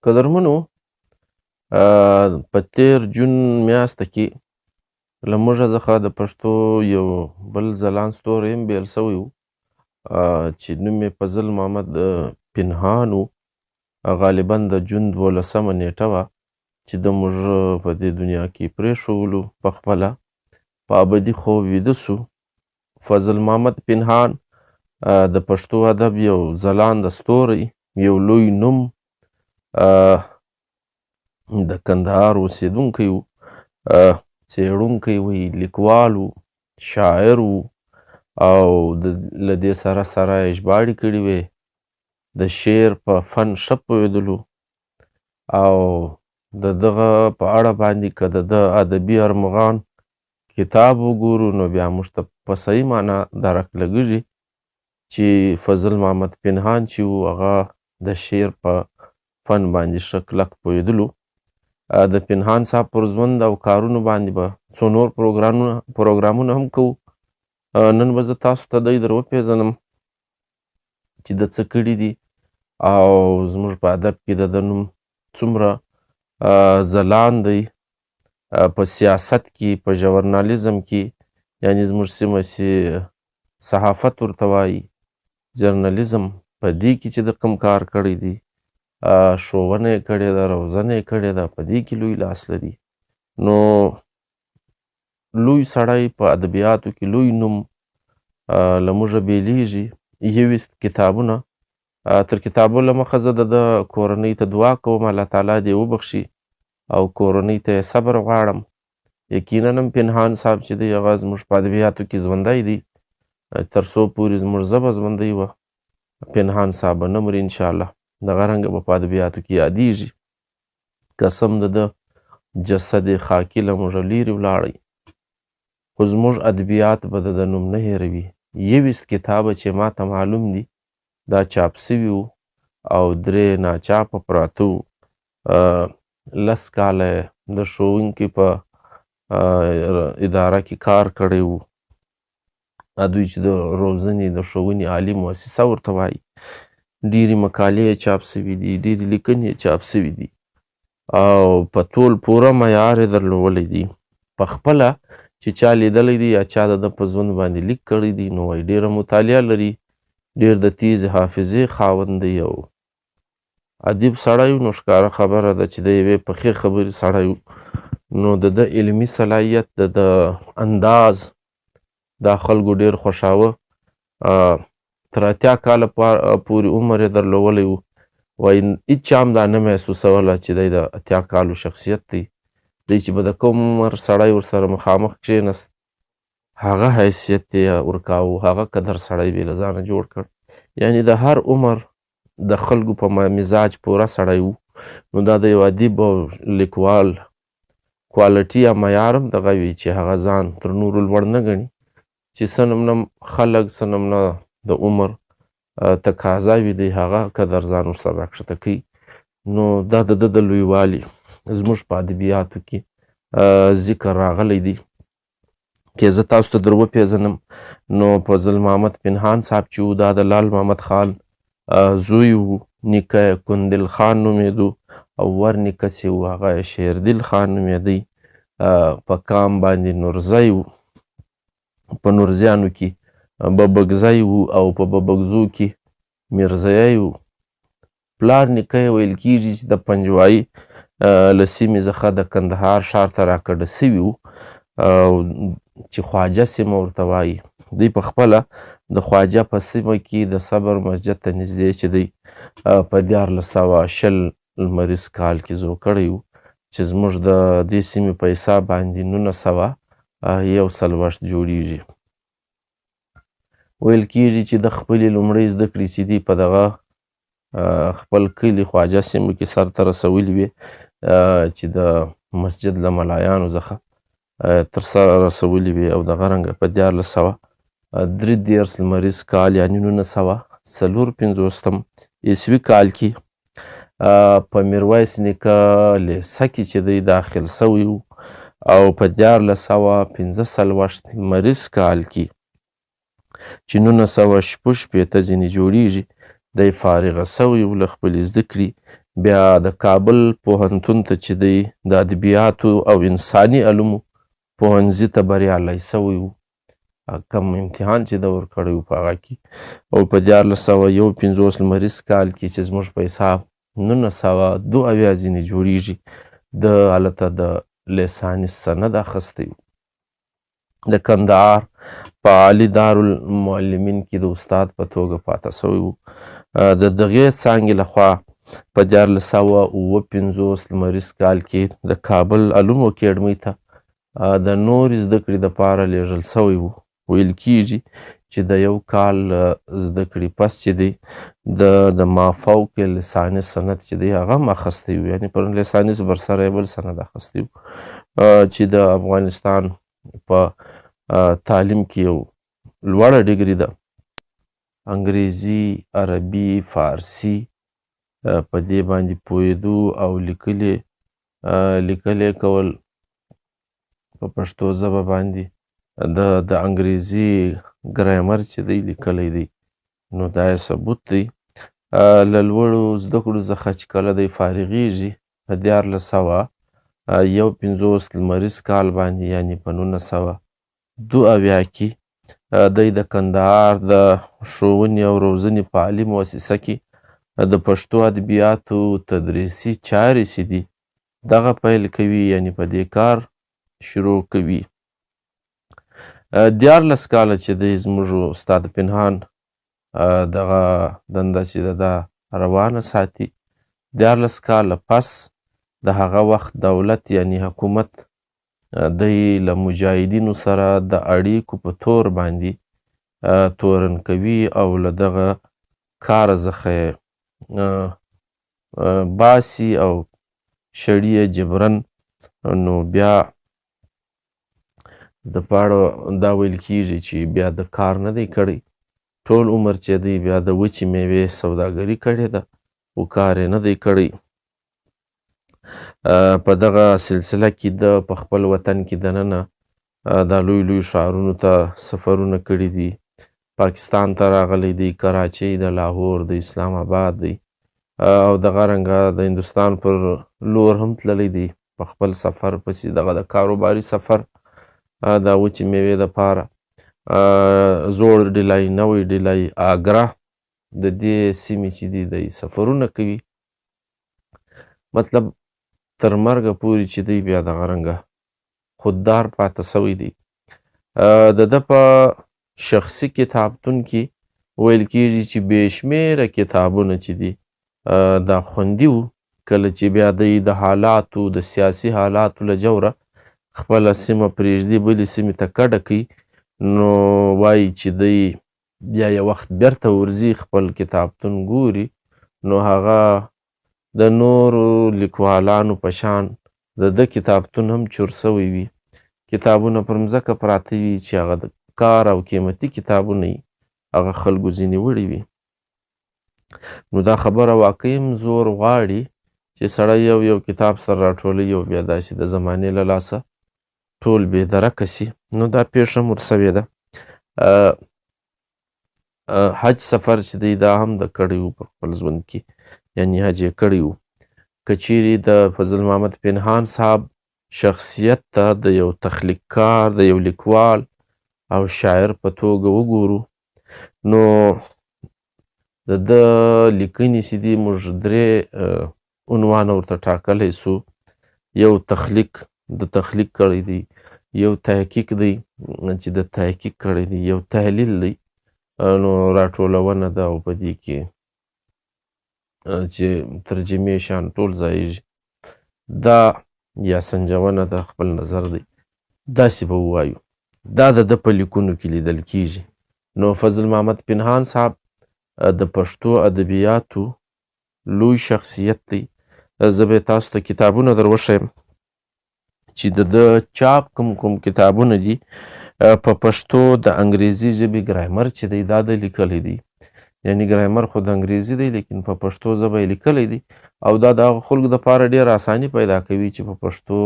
قدرمنو، په تېر جون میاشت کې له موږ څخه د پښتو یو بل ځلاند ستوری هم بېل شوی و، چې نوم یې فضل محمد پنهان و. غالبا د جون 12مه نیټه وه چې د موږ په دې دنیا کې پرېښولو، په خپله په ابدي خوب ویده سو. فضل محمد پنهان د پښتو ادب یو ځلاند ستوری، یو لوی نوم، د کندهار اوسېدونکی و، څېړونکی و، لیکوال و، شاعر و، او له دې سره سره یې ژباړې کړې وې، د شعر په فن ښه پوهېدلو، او د دغه په اړه باندې که د ده ادبي ارمغان کتاب وګورو نو بیا موږ ته په صحیح معنا درک لګېږي چې فضل محمد پنهان چې و هغه د شعر په فن باندې ښه کلک پوهېدلو. د پنهان صاحب پر ژوند او کارونو باندې به څو نور پروګرامونه هم کوو. نن به زه تاسو ته دی در وپېژنم چې د څه کړي دي او زموږ په ادب کې د ده نوم څومره ځلاند دی، په سیاست کې، په ژورنالیزم کې، یعنی زموږ سیمه چې صحافت ورته وایي، جرنالیزم، په دې کې چې د کوم کار کړی دی، ښوونه یې کړې ده، روزنه یې کړې ده، په دې کې لوی لاس لري. نو لوی سړی په ادبیاتو کې لوی نوم له موږه بېلېږي. 21 کتابونه، تر کتابو له مخه زه د ده کورنۍ ته دعا کوم، الله تعالی دې وبخښي او کورنۍ ته یې صبر غواړم. یقینا هم پنهان صاحب چې دی هغه زموږ په ادبیاتو کې ژوندی دی، تر څو پورې زموږ ژبه ژوندۍ وه پنهان صاحب به نه مري انشاءالله، دغه رنګه به په ادبیاتو کې یادېږي. قسم د ده جسد خاکي له موږه لیرې ولاړی، خو زموږ ادبیات به د ده نوم نه هېروي. 21 کتابه چې ما ته معلوم دي دا چاپ سوي وو او 3 ناچاپه پراته وو. 10 کاله د ښوونکي په اداره کې کار کړی و. دوی چې د روزنې د ښوونې عالي مؤسسه ورته وایي، ډېرې مقالې یې چاپ سوي دي، ډېرې لیکنې یې چاپ سوي دي او په تول پوره معیار یې درلولی دی. په خپله چې چا لیدلی دی یا چا د ده په ژوند باندې لیک کړی دی نو وایي ډېره مطالعه لري، ډېر د تیزې حافظې خاوند دی او ادیب سړی و. نو ښکاره خبره ده چې د یوې پخې خبرې سړی و. نو د ده علمي صلاحیت، د ده انداز دا خلکو ډېر خوښاوه. تر 80 کاله پورې عمر یې درلولی و. وایي هېچا هم دا نه محسوسوله چې دی د 80 کالو شخصیت دی. دی چې به د کوم عمر سړی ورسره مخامخ کښېناست هغه حیثیت یې ورکاوه، هغه قدر سړی به یې له ځانه جوړ کړ. یعنی د هر عمر د خلکو په مزاج پوره سړی و. نو دا د یو ادیب او لیکوال کوالټي یا معیار هم دغه وي چې هغه ځان تر نورو لوړ نه ګڼي، چې څه نم نه خلک څه نم نه د عمر تقاضا وي، دی هغه قدر ځان ورسره راکښته کوي. نو دا د ده د لویوالي زموږ په ادبیاتو کې ذکر راغلی دی. که زه تاسو ته در وپېژنم نو فضل محمد پنهان صاحب چې و دا د لال محمد خان زوی و، نیکه یې کندل خان نومېدو او ور نیکه چې و هغه یې شیردل خان نومېدی. په کام باندې نورزی و، په نورزیانو کې ببګزی و او په ببګزو کې میرزیی و. پلار نیکه یې ویل کېږي چې د پنجوایي له سیمې څخه د کندهار ښار ته راکډه سوي وو او چې خواجه سیمه ورته وایي. دوی په خپله د خواجه په سیمه کې د صبر مسجد ته نږدې چې دی په 1320 لمریز کال کې زو کړی و، چې زموږ د دې سیمې په حساب باندې 1941 جوړیږي. ویل کېږي چې د خپلې لومړۍ زده کړې چې دي په دغه خپل کلي خواجه سیمه کې سر ته رسولي وې، چې د مسجد له ملایانو څخه تر سره رسولي وې. او دغه رنګه په 1333 لمریز کال یعنی 1954 عیسوي کال کې په میرویس نیکه لیسه کې چې دی داخل سوی و او په 1345 لمریز کال کې چې 1966 ځینې جوړیږي دی فارغه سوی و له خپلې زده کړې. بیا د کابل پوهنتون ته چې دی د ادبیاتو او انساني علومو پوهنځي ته بریالی سوی و، کم امتحان چې ده ورکړی و په هغه کې، او په 1351 لمریز کال کې چې زموږ په حساب 1972 ځینې جوړیږي، د هلته د لساني سند اخیستی و. د کندهار په عالي دارالمعلمین کې د استاد په توګه پاته سوی و. د دغې څانګې لخوا په 1357 لمریز کال کې د کابل علومو اکاډمۍ ته د نورې زده کړې دپاره لیږل سوی و. ویل کیږي چې د یو کال زده کړې پس چې دی د مافوق لساني سند چې دی هغه هم اخیستی و، یعنې پر لساني بر سره یې بل سند اخیستی و، چې د افغانستان په تعلیم کې یو لوړه ډګري ده. انګریزي، عربي، فارسي په دې باندې پوهېدو او لیکلې کول په پښتو ژبه باندې د انګریزي ګرامر چې دی لیکلی دی، نو دا یې ثبوت دی. له لوړو زده کړو څخه چې کله دی فارغېږي په 1351 لمریز کال باندې، یعنې په 1972 کې دی د کندهار د ښوونې او روزنې په عالي مؤسسه کې د پښتو ادبیاتو تدریسي چارې چې دي دغه پیل کوي، یعنې په دې کار شروع کوي. 13 کاله چې دی زموږ استاد پنهان دغه دنده چې ده دا روانه ساتي. 13 کاله پس د هغه وخت دولت یعنی حکومت دی له مجاهدینو سره د اړیکو په تور باندې تورن کوي او له دغه کار څخه باسي او شړي یې جبرن. نو بیا د پاړو دا ویل کیږي چې بیا د کار نه دی کړی، ټول عمر چې دی بیا د وچې میوې سوداګري کړې ده او کار یې نه دی کړی. په دغه سلسله کې د په خپل وطن کې دننه دا لوی لوی ښارونو ته سفرونه کړي دي. پاکستان ته راغلی دی، کراچۍ د، لاهور د، اسلام آباد دی، او دغه رنګه د هندوستان پر لور هم تللی دی په خپل سفر پسې، دغه د کاروباري سفر دا وچې میوې دپاره. زوړ ډیلای، نوی ډیلای، آګرا د دې سیمې چې دی دی سفرونه کوي. مطلب تر مرګه پورې چې دی بیا دغه رنګه خوددار پاته سوی دی. د ده په شخصي کتابتون کې ویل کیږي چې بې شمېره کتابونه چې دي دا خوندي وو. کله چې بیا دی د حالاتو، د سیاسي حالاتو له جوره خپله سیمه پرېږدي، بلې سیمې ته کډه کوي، نو وایي چې دی بیا یو وخت بیرته ورځي خپل کتابتون ګوري، نو هغه د نورو لیکوالانو په شان د ده کتابتون هم چور سوی وي، کتابونه پر مځکه پراته وي چې هغه د کار او قیمتي کتابونه یې هغه خلکو ځینې وړي وي. نو دا خبره واقعي هم زور غواړي چې سړی یو یو کتاب سره راټولوي او بیا داسې د زمانې له لاسه ټول بې درکه سي. نو دا پېښه هم ورسوې ده. حج سفر چې دی دا هم د کړی و په خپل ژوند کې، یعنی حج یې کړی و. که چیرې د فضل محمد پنهان صاحب شخصیت ته د یو تخلیقکار، د یو لیکوال او شاعر په توګه وګورو، نو د ده لیکنې چې دي موږ درې عنوانه ورته ټاکلی سو. یو تخلیق، د تخلیق کړی دی، یو تحقیق دی چې د تحقیق کړی دی، یو تحلیل دی، نو راټولونه ده او په دې کې چې ترجمې شان ټول ځایږي. دا یا سنجونه ده، خپل نظر دی، داسې به ووایو. دا د ده په لیکونو کې لیدل کیږي. نو فضل محمد پنهان صاحب د پښتو ادبیاتو لوی شخصیت دی. زه به تاسو ته کتابونه در وښیم چې د ده چاپ کوم کوم کتابونه دي په پښتو د انګریزي ژبې ګرامر چې دی دا ده لیکلی دی، یعنی ګرامر خو د انګریزي دی لیکن په پښتو ژبه یې لیکلی دی، او دا د هغو خلکو دپاره ډېره اساني پیدا کوي چې په پښتو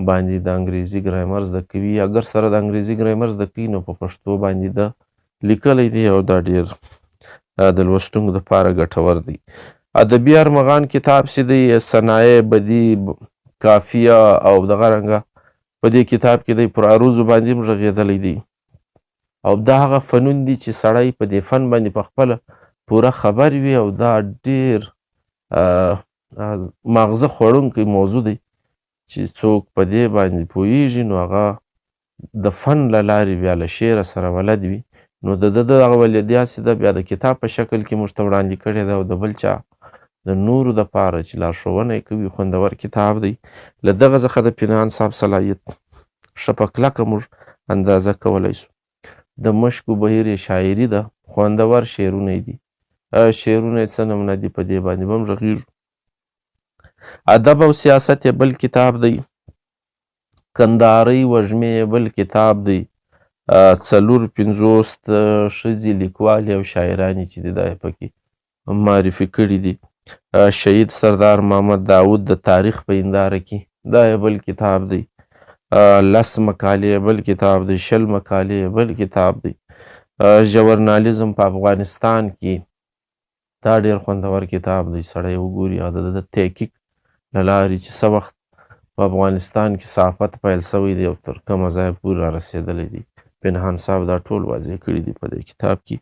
باندې د انګریزي ګرامر زده کوي. اګر سره د انګریزي ګرامر زده کوي نو په پښتو باندې ده لیکلی دی، او دا ډېر د لوستونکو دپاره ګټور دی. ادبي ارمغان کتاب چې دی، صنایع بدیع، کافیه او دغه رنګه په دې کتاب کې دی پر عروضو باندې هم غږېدلی دی. او دا هغه فنون دي چې سړی په دې فن باندې په خپله پوره خبر وي، او دا ډېر ماغزه خوړونکی موضوع دی چې څوک په دې باندې پوهېږي نو هغه د فن له لارې بیا له شعره سره ولد وي. نو د ده دغه ولدیا چې ده بیا د کتاب په شکل کې موږ ته وړاندې کړې ده، او د بل چا د نورو دپاره چې لارښوونه یې کوي خوندور کتاب دی. له دغه څخه د پنهان صاحب صلاحیت ښه په کلکه موږ اندازه کولی شو. د مشکو بهیر یې شاعري ده، خوندور شعرونه یې دي، شعرونه یې څه نمونه دي، په دې باندې به هم غږېږو. ادب او سیاست یې بل کتاب دی. کندهارۍ وږمې یې بل کتاب دی. 54 ښځې لیکوالې او شاعرانې چې دي دا یې پکې معرفي کړي دي. شهید سردار محمد داود د تاریخ په هنداره کې دا یې بل کتاب دی. 10 مقالې بل کتاب دی. 20 مقالې بل کتاب دی. ژورنالیزم په افغانستان کې دا ډېر خوندور کتاب دی، سړی وګوري او د ده تحقیق له لارې چې څه وخت په افغانستان کې صحافت پیل شوی دی او تر کومه ځایه پورې رارسېدلی دی، پنهان صاحب دا ټول واضح کړي دي په دې کتاب کې.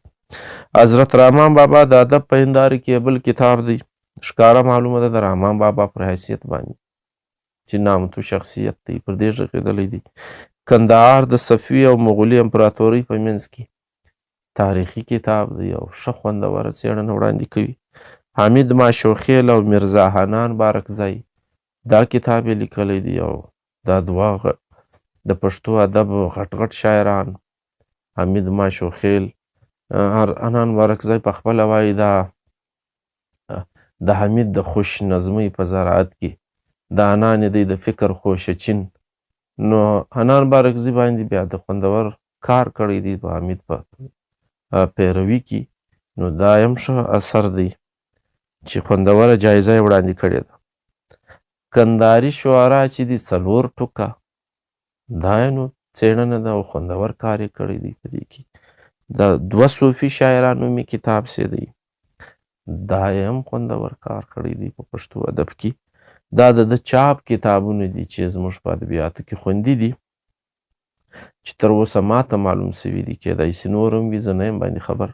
حضرت رحمان بابا د ادب په هنداره کې بل کتاب دی. ښکاره معلومه ده د رحمان بابا پر حیثیت باندې چې نامتو شخصیت دی، پر دې غږېدلی دی. کندهار د صفوي او مغولي امپراتورۍ په منځ کې تاریخي کتاب دی او ښه خوندوره څېړنه وړاندې کوي. حمید ماشوخېل او میرزا حنان بارکزی دا کتاب یې لیکلی دی، او دا دوه د پښتو ادب غټ غټ شاعران، حمید ماشوخېل، حنان بارکزی په خپله وایي دا د حمید د خوش نظمۍ په زراعت کې د حنان یې دی د فکر خوشه چین. نو حنان بارکزي باندې بیا د خوندور کار کړی دی په حمید په پیروي کې، نو دا هم ښه اثر دی چې خوندوره جایزه یې وړاندې کړې ده. کندهاري شعرا چې دي 4 ټوکه، دا یې نو څېړنه ده او خوندور کار یې کړی دی په دې کې. دا 2 صوفي شاعران نومي کتاب څه دی، دا یې هم خوندور کار کړی دی په پښتو ادب کې. دا د ده چاپ کتابونه دي چې زموږ په ادبیاتو کې خوندي دي، چې تر اوسه ماته معلوم سوي دي، کېدای سي نور هم وي، زه نه یم باندې خبر.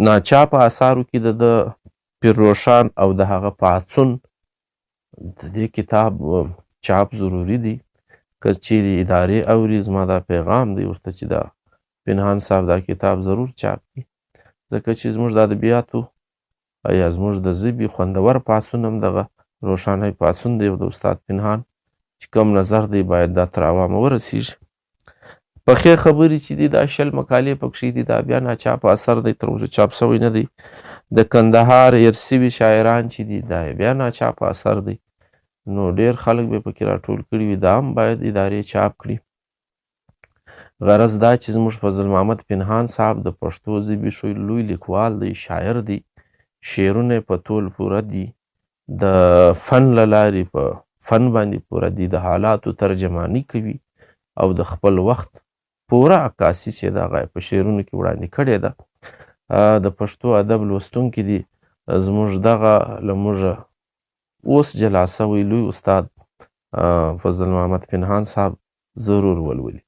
ناچاپه آثارو کې د ده پیر روښان او د هغه پاڅون، د دې کتاب چاپ ضروري دی. که چیرې ادارې اوري زما دا پیغام دی ورته چې دا پنهان صاحب دا کتاب ضرور چاپ کړي، ځکه چې زموږ د ادبیاتو یا زموږ د ژبې خوندور پاڅون هم دغه روښانه پاڅون دی، او د استاد پنهان چې کوم نظر دی باید دا تر عوامو ورسیږي. پخې خبرې چې دي دا 20 مقالې پکښې دي، دا بیا ناچاپه اثر دی، تر اوسه چاپ شوی نه دی. د کندهار هېر سوي شاعران چې دي دا بیا ناچاپه اثر دی، نو ډېر خلک به پکې راټول کړي وي، دا هم باید ادارې چاپ کړي. غرض دا چې زموږ فضل محمد پنهان صاحب د پښتو ژبې ښه لوی لیکوال دی، شاعر دی، شعرونه یې په تول پوره دي، د فن له لارې په فن باندې پوره دي، د حالاتو ترجماني کوي او د خپل وخت پوره عکاسي چې ده هغه یې په شعرونو کې وړاندې کړې ده. د پښتو ادب لوستونکي دي زموږ دغه له موږه اوس جلا سوی لوی استاد فضل محمد پنهان صاحب ضرور ولولي.